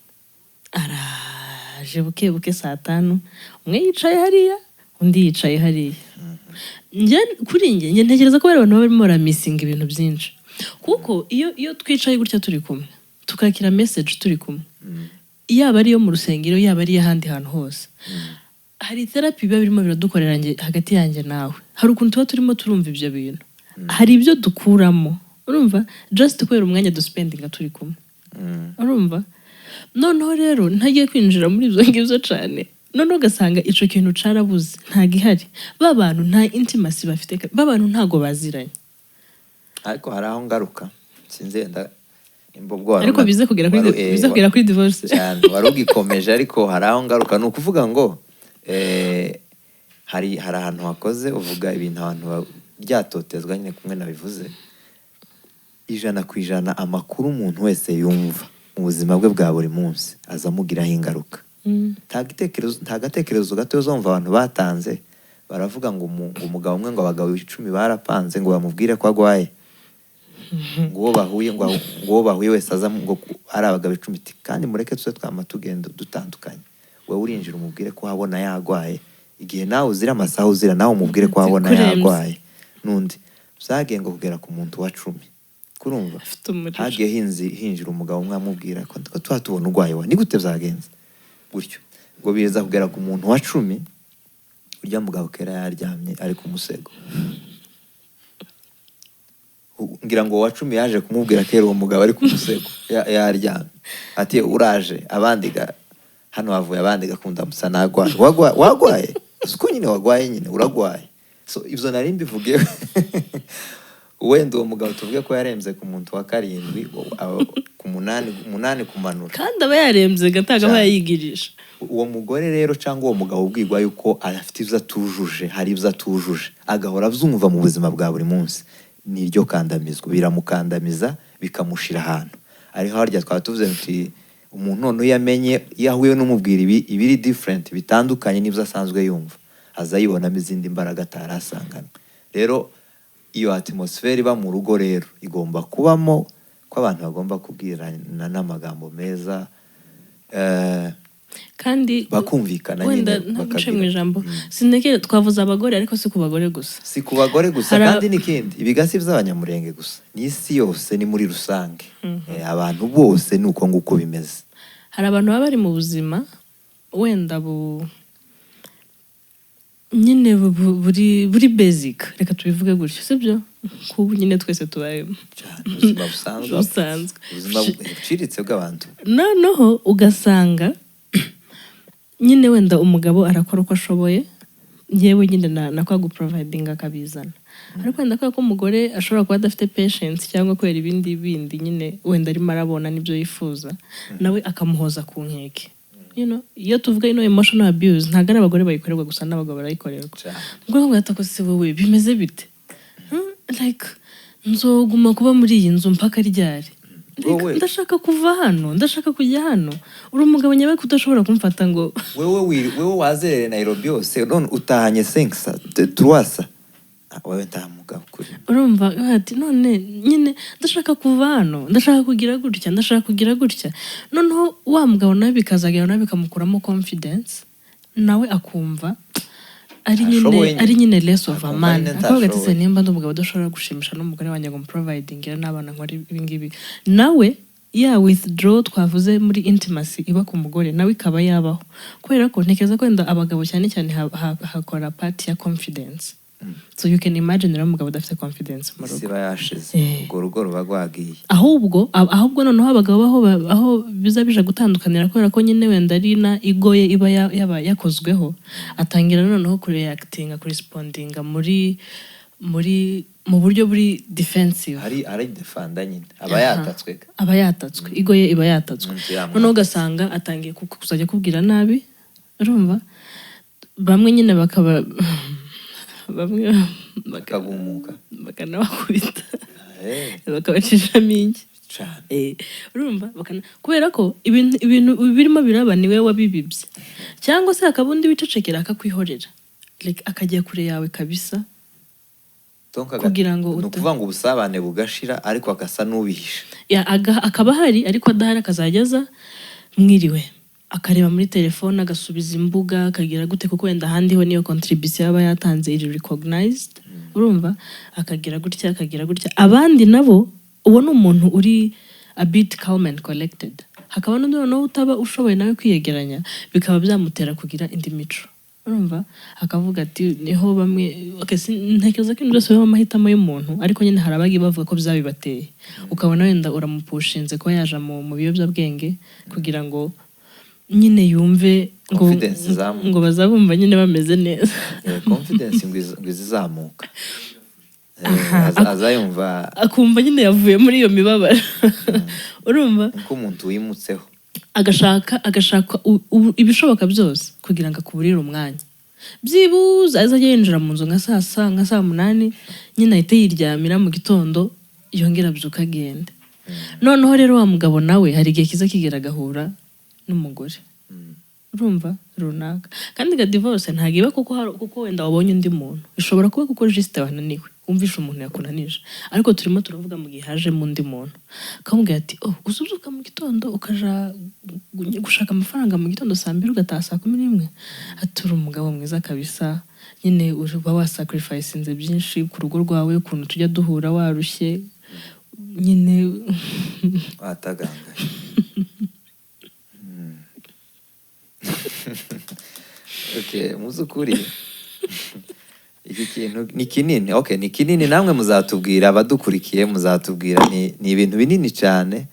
araje buke buke saa 5, umwe yicaye hariya, undi yicaye hariya. Njye, kuri njye ntekereza ko bari abantu baba barimo baramissinga ibintu byinshi, kuko iyo twicaye gutya turi kumwe, tukakira message turi kumwe, yaba ari iyo mu rusengero, yaba ari iy'ahandi hantu hose, hari therapy biba birimo biradukorera hagati yanjye nawe. Hari ukuntu tuba turimo turumva ibyo bintu, hari ibyo dukuramo, urumva, just kubera umwanya duspendinga turi kumwe. Urumva, noneho rero ntagiye kwinjira muri ibyo ngibyo cyane, noneho ugasanga icyo kintu carabuze, ntabwo ihari. Ba bantu nta intimacy bafite, ba bantu ntabwo baziranye. Ariko hari aho ngaruka, sinzi wenda nimba ubwo wari Ariko bize kugera kuri bize kugera kuri divorce. Cyane, wari ugikomeje, ariko hari aho ngaruka. Ni ukuvuga ngo hari ahantu hakoze uvuga ibintu abantu ryatotezwa nyine, kumwe nabivuze 100%. Amakuru umuntu wese yumva mu buzima bwe bwa buri munsi aza amugiraho ingaruka. Nta gatekerezo gato uzumva abantu batanze baravuga ngo ngo umugabo umwe, ngo abagabo 10 barapanze ngo bamubwire ko agwaye, ngo uwo bahuye wese aza, ngo ari abagabo 10, iti kandi mureke tuze twama tugenda dutandukanye, wowe urinjira umubwire ko wabona yagwaye, igihe nawe uzira amasaha uzira, nawe umubwire ko wabona Kurembye. yagwaye, n'undi byagiye ngo kugera ku muntu wa 10, kurumva Afite umuriro. hagiye hinjira umugabo umwe amubwira ko tuba tubona urwaye, wa ni gute byagenze gutyo, ngo biza kugera ku muntu wa 10, urya mugabo kera yaryamye ari ku musego. Ngira ngo uwa 10 yaje kumubwira kera uwo mugabo ari ku musego yaryamye, ati: "Uraje, abandi ga hano havuye, abandi gakunda musa nagwaye." Wagwaye siko nyine, wagwaye nyine, uragwaye. So ibyo nari mbivuge, wenda uwo mugabo tuvuge ko yarembye ku muntu wa karindwi, ku munani, umunani kumanura. Kandi aba yarembye gataga, aba Cyane. yayigirisha. Uwo mugore rero cyangwa uwo mugabo ubwirwa yuko afite ibyo atujuje, hari ibyo atujuje, agahora abyumva mu buzima bwa buri munsi, ni iryo kandamizwa, biramukandamiza, bikamushira ahantu. Ariho harya twaba tuvuze tuti umuntu noneho iyo amenye, iyo ahuye n'umubwira ibi ibiri different, bitandukanye n'ibyo asanzwe yumva, aza yibonamo izindi mbaraga atari asanganywe. Rero iyo atmosphere iba mu rugo rero igomba kubamo ko abantu bagomba kubwirana n'amagambo meza, Kandi bakumvikana wenda nyine, ntaguce mu bakagira ijambo, sinekere twavuze abagore, ariko si ku bagore gusa. Si ku bagore gusa. Kandi n'ikindi, ibigasi by'Abanyamurenge gusa, ni isi yose, ni muri rusange. Abantu bose ni uko nguko bimeze. Hari abantu baba bari mu buzima wenda bu nyine buri basic, reka tubivuge gutyo, sibyo, kubu nyine twese tubayemo. Cyane, ubuzima busanzwe. Busanzwe. Ubuzima buciriritse bw'abantu. Noneho ugasanga nyine wenda umugabo arakora uko ashoboye, yewe nyine na kwa guprovidinga akabizana, ariko wenda kubera ko umugore ashobora kuba adafite patience, cyangwa kubera ibindi bindi nyine wenda arimo arabona n'ibyo yifuza, nawe akamuhoza ku nkeke. Iyo tuvuga ino emotional abuse, ntabwo ari abagore bayikorerwa gusa, n'abagabo barayikorerwa. Cyane. Ubwo bakavuga ati: "Ko si wowe bimeze bite? Like nzoguma kuba muri iyi nzu mpaka ryari? Like, ndashaka kuva hano, ndashaka kujya hano. Uri umugabo nyawe udashobora kumfata ngo" Wewe wazerere Nairobi yose, none utahanye 500, 300. Ah, wewe nta mugabo kuri. Urumva ati: "None nyine ndashaka kuva hano, ndashaka kugira gutya, ndashaka kugira gutya." Noneho wa mugabo nawe bikazagera nawe bikamukuramo confidence. Nawe akumva ari nyine Ntashoboye nyine. ari nyine less of a Akumva man. nyine Akavuga ati: "Se ntashoboye." nimba ndi umugabo udashobora gushimisha n'umugore wanjye ngo muprovidingire n'abana, nkora ibi ngibi," nawe ya withdraw twavuze muri intimacy iba ku mugore nawe ikaba yabaho, kubera ko ntekereza ko wenda abagabo cyane cyane hakora part ya confidence. So you can imagine rero umugabo udafite confidence mu Isi rugo. iba yashize. Urwo rugo ruba rwagiye. Ahubwo noneho abagabo aho biza bije gutandukanira, kubera ko nyine wenda ari na ego ye iba yaba yakozweho, atangira noneho kureactinga, kurespondinga muri mu buryo buri defensive. Hari aridefanda nyine, aba yatatswe. Aba yatatswe, ego ye iba yatatswe. Umuntu yamwatse. Noneho ugasanga atangiye kuzajya akubwira nabi. Urumva bamwe nyine bakaba bamwe Bakagumuka. bakanabakubita, bakabacishamo ingi. Cane. Urumva kubera ko ibintu birimo biraba niwe wabibibye, cyangwa se hakaba undi wicecekera akakwihorera, like, akajya kure yawe kabisa. Donc Kugira ngo ni ukuvuga ngo ubusabane bugashira, ariko agasa n'ubihisha. Ya, akaba ahari ariko adahari, akazajya aza mwiriwe, akareba muri telefone, agasubiza imbuga, akagira gute, kuko wenda ahandi ho niyo contribution yaba yatanze iri recognized. Urumva akagira gutya, akagira gutya. Abandi nabo, uwo ni umuntu uri a bit calm and collected. Hakaba n'undi noneho utaba ushoboye nawe kwiyegeranya, bikaba byamutera kugira indi mico. Urumva akavuga ati niho bamwe, okay, ntekereza ko ibintu byose biba amahitamo y'umuntu, ariko nyine hari abagiye bavuga ko byabibateye, ukabona wenda uramupushinze kuba yaja mu biyobyabwenge kugira ngo nyine yumve ngo Confidence izamuke. ngo bazabumva nyine bameze neza. Confidence ngo izizamuka. Aza yumva akumva nyine yavuye muri iyo mibabaro, urumva? Nk'umuntu wimutseho. Agashaka ibishoboka byose kugira ngo akuburire umwanya, byibuze azajya yinjira mu nzu nka saa 8 nyine, ahite yiryamira, mu gitondo yongera abyuka agende. Noneho rero wa mugabo nawe hari igihe kiza kigera agahura n'umugore, urumva, runaka. Kandi ga divorce ntabwo iba kuko wenda wabonye undi muntu, bishobora kuba kuko juste wananiwe, wumvishe umuntu yakunanije. Ariko turimo turavuga mu gihe hajemo undi muntu, akamubwira ati: "Oh, uza ubyuka mu gitondo ukaja gushaka amafaranga mu gitondo saa 2, ugataha saa 11," ati: "Uri umugabo mwiza kabisa nyine, uba wasacrificinze byinshi ku rugo rwawe, ukuntu tujya duhura warushye nyine." Watagangaye. Okay, mu by'ukuri iki kintu ni kinini. Okay, ni kinini. Namwe muzatubwira, abadukurikiye muzatubwira. Ni ibintu binini cyane.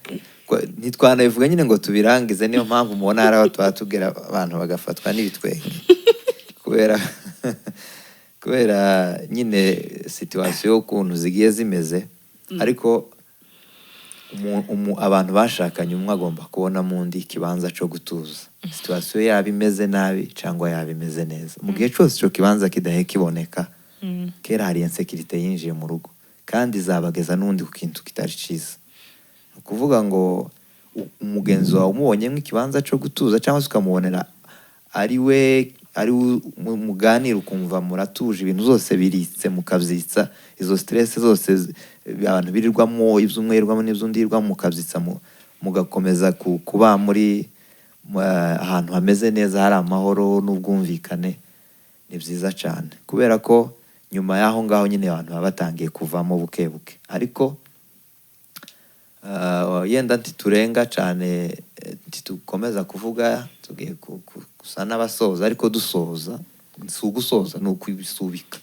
Ntitwanabivuga nyine ngo tubirangize. Niyo mpamvu mubona hari aho tuba tubwira abantu bagafatwa n'ibitwenge, kubera nyine situation ukuntu zigiye zimeze. Ariko abantu bashakanye, umwe agomba kubonamo undi ikibanza cyo gutuza, situation yaba imeze nabi cyangwa yaba imeze neza. Mu gihe cyose icyo kibanza kidahe kiboneka, kera hari insécurité yinjiye mu rugo, kandi izabageza n'undi ku kintu kitari cyiza. Ni ukuvuga ngo umugenzi wawe umubonyemo ikibanza cyo gutuza, cyangwa se ukamubonera ari we muganira, ukumva muratuje, ibintu zose biritse, mukabyitsa izo stress zose abantu birirwamo, iby'umwe yirirwamo n'iby'undi yirirwamo, mukabyitsa, mugakomeza kuba muri ahantu hameze neza, hari amahoro n'ubwumvikane, ni byiza cyane, kubera ko nyuma y'aho ngaho nyine abantu baba batangiye kuvamo buke buke. Ariko yenda ntiturenga cyane, ntitukomeza kuvuga, tugiye gusa n'abasoza. Ariko dusoza, si ugusoza, ni ukubisubika.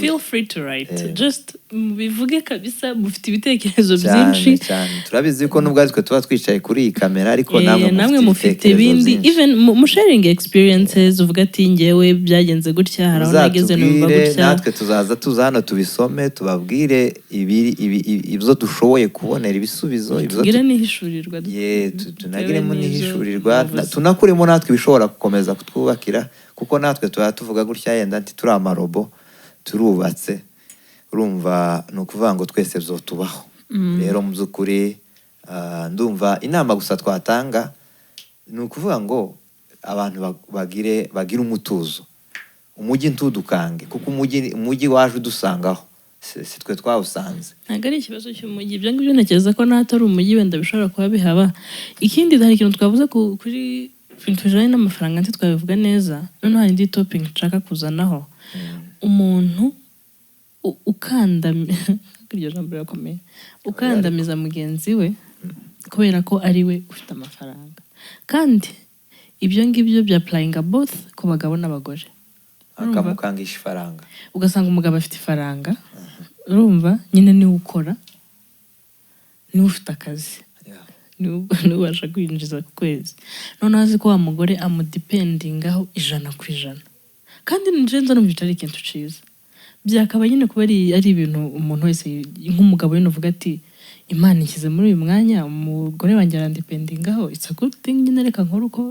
Feel free to write. Just mubivuge kabisa, mufite ibitekerezo Cyane. byinshi. Cyane, turabizi ko nubwo aritwe tuba twicaye kuri iyi kamera, ariko namwe namwe mufite ibitekerezo ibindi. byinshi. Even mu sharing experiences, uvuga ati: "Ngewe byagenze gutya, hari aho nageze numva Muzatubwire, gutya." natwe tuzaza tuza hano tubisome, tubabwire ibyo dushoboye kubonera ibisubizo, ibyo Tugire n'ihishurirwa. Ye, tunagiremo bitewe n'ibyo n'ihishurirwa, mwavuze. Tunakuremo natwe ibishobora gukomeza kutwubakira, kuko natwe tuba tuvuga gutya yenda ntituri amarobo, turubatse. Urumva, ni ukuvuga ngo twese byotubaho. Rero mu by'ukuri, ndumva inama gusa twatanga ni ukuvuga ngo abantu bagire umutuzo, umujyi ntudukange, kuko umujyi waje udusangaho, si twe twawusanze. Ntabwo ari ikibazo cy'umujyi ibyo ngibyo. Ntekereza ko n'ahatari umujyi wenda bishobora kuba bihaba. Ikindi, hari ikintu twavuze kuri Ibintu bijyanye n'amafaranga ntitwabivuga neza. Noneho hari indi topic nshaka kuzanaho: umuntu iryo jambo rirakomeye, ukandamiza mugenzi we kubera ko ari we ufite amafaranga. Kandi ibyo ngibyo bya applyinga both ku bagabo n'abagore. Urumva? Akamukangisha ifaranga. Ugasanga umugabo afite ifaranga, urumva nyine niwe ukora, niwe ufite akazi, niwe ubasha kwinjiza ku kwezi. Noneho azi ko wa mugore amudependingaho 100%. Kandi njye nza numva ari ikintu cyiza, byakaba nyine kuba ari ibintu umuntu wese, nk'umugabo nyine uvuga ati: "Imana ishyize muri uyu mwanya, umugore wanjye arandependingaho, it's a good thing nyine, reka nkore uko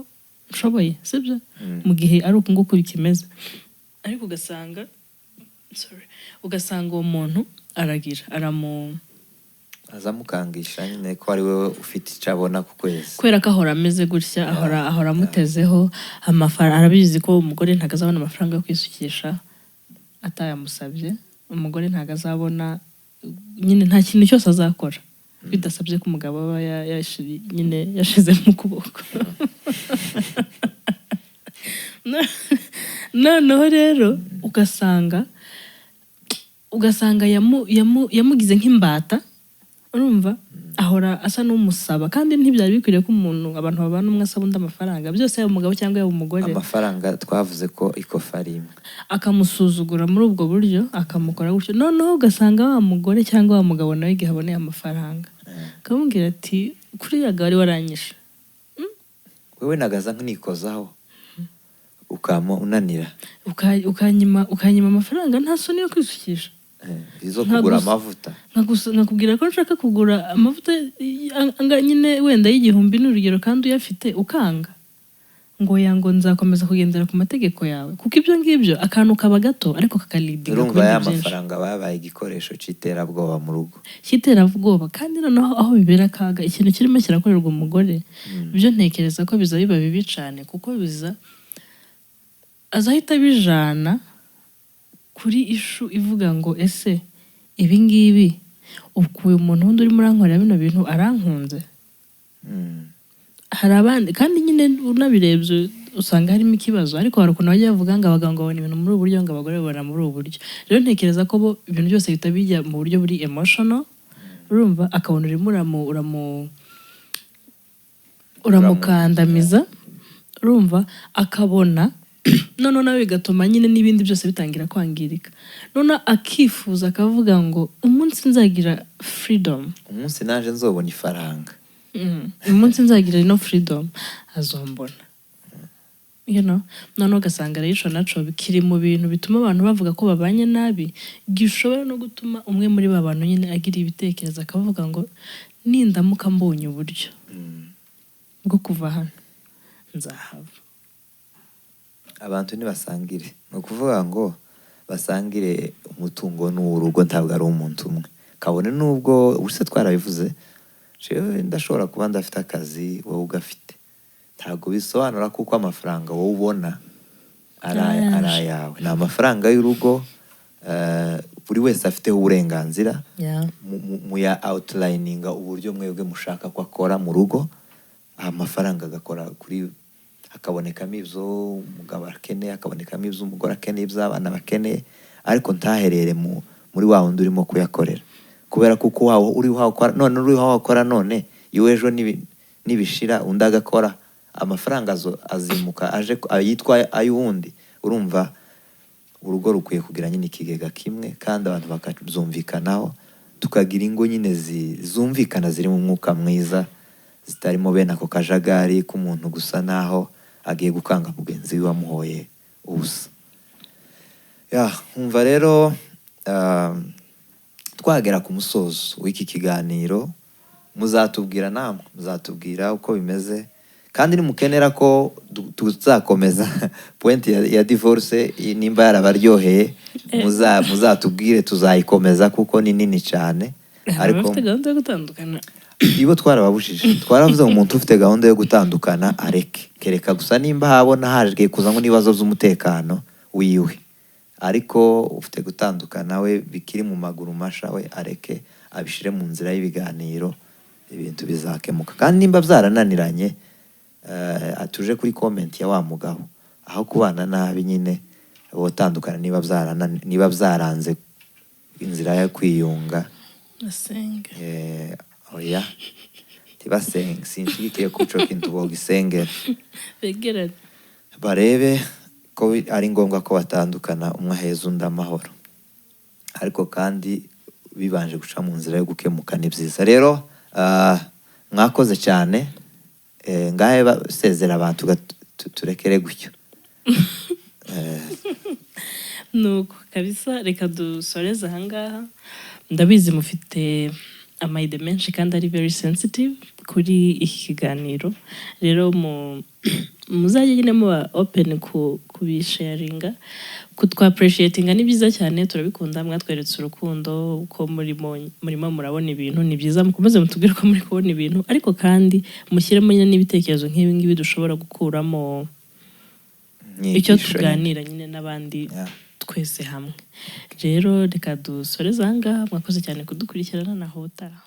nshoboye," sibyo? Mu gihe ari uku nguku bikimeze. Ariko ugasanga, sorry, ugasanga uwo muntu aragira aramu Azamukangisha nyine ko ari we ufite icyo abona ku kwezi. Kubera ko ahora ameze gutya, ahora amutezeho amafaranga. Arabizi ko umugore ntabwo azabona amafaranga yo kwisukisha atayamusabye. Umugore ntabwo azabona nyine, nta kintu cyose azakora bidasabye ko umugabo aba nyine yashizemo ukuboko. Noneho rero ugasanga yamugize nk'imbata. Urumva ahora asa n'umusaba, kandi ntibyari bikwiriye ko umuntu, abantu babana, umwe asaba undi amafaranga byose, yaba umugabo cyangwa yaba umugore. Amafaranga twavuze ko ikofi ari imwe. Akamusuzugura muri ubwo buryo, akamukora gutyo. Noneho ugasanga wa mugore cyangwa wa mugabo nawe, igihe aboneye amafaranga, akamubwira ati: "Kuriya wari waranyishe." Wewe nagaza nkunikozaho ukama unanira. Ukanyima amafaranga, nta soni yo kwisukisha? Izo kugura amavuta. Nkakubwira ko nshaka kugura amavuta nyine wenda y'1000, ni urugero, kandi uyafite, ukanga ngo ya ngo nzakomeza kugendera ku mategeko yawe. Kuko ibyo ngibyo, akantu kaba gato ariko kakaleadinga ku Urumva ya bindi byinshi. mafaranga babaye igikoresho cy'iterabwoba mu rugo. Cy'iterabwoba. Kandi noneho aho bibera akaga, ikintu kirimo kirakorerwa umugore, byo ntekereza ko biza biba bibi cyane, kuko biza azahita bijana kuri issue ivuga ngo: "Ese ibi ngibi, ukuye umuntu wundi urimo urankorera bino bintu arankunze?" Hari abandi kandi nyine unabirebye usanga harimo ikibazo. Ariko hari ukuntu bajya bavuga ngo abagabo ngo babona ibintu muri ubu buryo, ngo abagore babona muri ubu buryo. Rero ntekereza ko bo ibintu byose bihita bijya mu buryo buri emotional. Urumva akabona urimo uramukandamiza, urumva akabona noneho nawe bigatuma nyine n'ibindi byose bitangira kwangirika. Noneho akifuza, akavuga ngo: "Umunsi nzagira freedom," Umunsi naje nzobona ifaranga. "Umunsi nzagira ino freedom azombona." Noneho ugasanga rero ico naco kiri mu bintu bituma abantu bavuga ko babanye nabi, gishobora no gutuma umwe muri ba bantu nyine agira ibitekerezo, akavuga ngo: "Nindamuka mbonye uburyo bwo kuva hano, nzahava." Abantu ntibasangire, ni ukuvuga ngo basangire umutungo n'uw'urugo, ntabwo ari umuntu umwe. Kabone n'ubwo ubuse twarabivuze, jewe ndashobora kuba ndafite akazi, wowe ugafite, ntabwo bisobanura kuko amafaranga wowe ubona ari Ayaje. ayawe. Ni amafaranga y'urugo, buri wese afiteho uburenganzira. Muya outlininga uburyo mwebwe mushaka ko akora mu rugo, amafaranga agakora kuri, hakabonekamo ibyo umugabo akeneye, hakabonekamo ibyo umugore akeneye, ibyo abana bakeneye, ariko ntaherere muri wa wundi urimo kuyakorera. Kubera kuko wawe uri wakora none, uri wakora none, iwe ejo nibishira undi agakora, amafaranga azimuka aje yitwa ay'uwundi. Urumva urugo rukwiye kugira nyine ikigega kimwe, kandi abantu bakabyumvikanaho, tukagira ingo nyine zumvikana, ziri mu mwuka mwiza, zitarimo bene ako kajagari k'umuntu gusa naho agiye gukanga mugenzi we wamuhoye ubusa. Ya, nkumva rero twagera ku musozo w'iki kiganiro. Muzatubwira namwe, muzatubwira uko bimeze. Kandi nimukenera ko tuzakomeza point ya divorce, nimba yarabaryoheye, muzatubwire, tuzayikomeza kuko ni nini cyane. Hari Ariko abafite gahunda yo gutandukana? Ibo twarababujije, twaravuze ngo umuntu ufite gahunda yo gutandukana areke, kereka gusa nimba habona haje kuzamo n'ibibazo by'umutekano wiwe. Ariko ufite gutandukana we bikiri mu maguru masha, we areke, abishire mu nzira y'ibiganiro, ibintu bizakemuka. Kandi nimba byarananiranye Tuje kuri comment ya wa mugabo, aho kubana nabi nyine botandukana niba byaranze inzira yo kwiyunga. Basenge. Oya, ntibasenge, sinshigikiye ko ico kintu bogisengera. Begerane. Barebe ko ari ngombwa ko batandukana, umwe aheza undi amahoro, ariko kandi bibanje guca mu nzira yo gukemuka, ni byiza. Rero mwakoze cyane. Ngahe basezera abantu, turekere gutyo. Nuko kabisa, reka dusoreze ahangaha. Ndabizi mufite ama idées menshi kandi ari very sensitive kuri iki kiganiro. Rero muzajye nyine muba open ku kubisharinga, kutwa-appreciatinga ni byiza cyane, turabikunda. Mwatweretse urukundo ko murimo murabona ibintu, ni byiza. Mukomeze mutubwire ko muri kubona ibintu, ariko kandi mushyiremo nyine n'ibitekerezo nk'ibi ngibi dushobora gukuramo icyo Inyigisho nyine. Tuganira nyine n'abandi twese hamwe. Rero reka dusoreze aha ngaha. Mwakoze cyane kudukurikirana, naho utaha.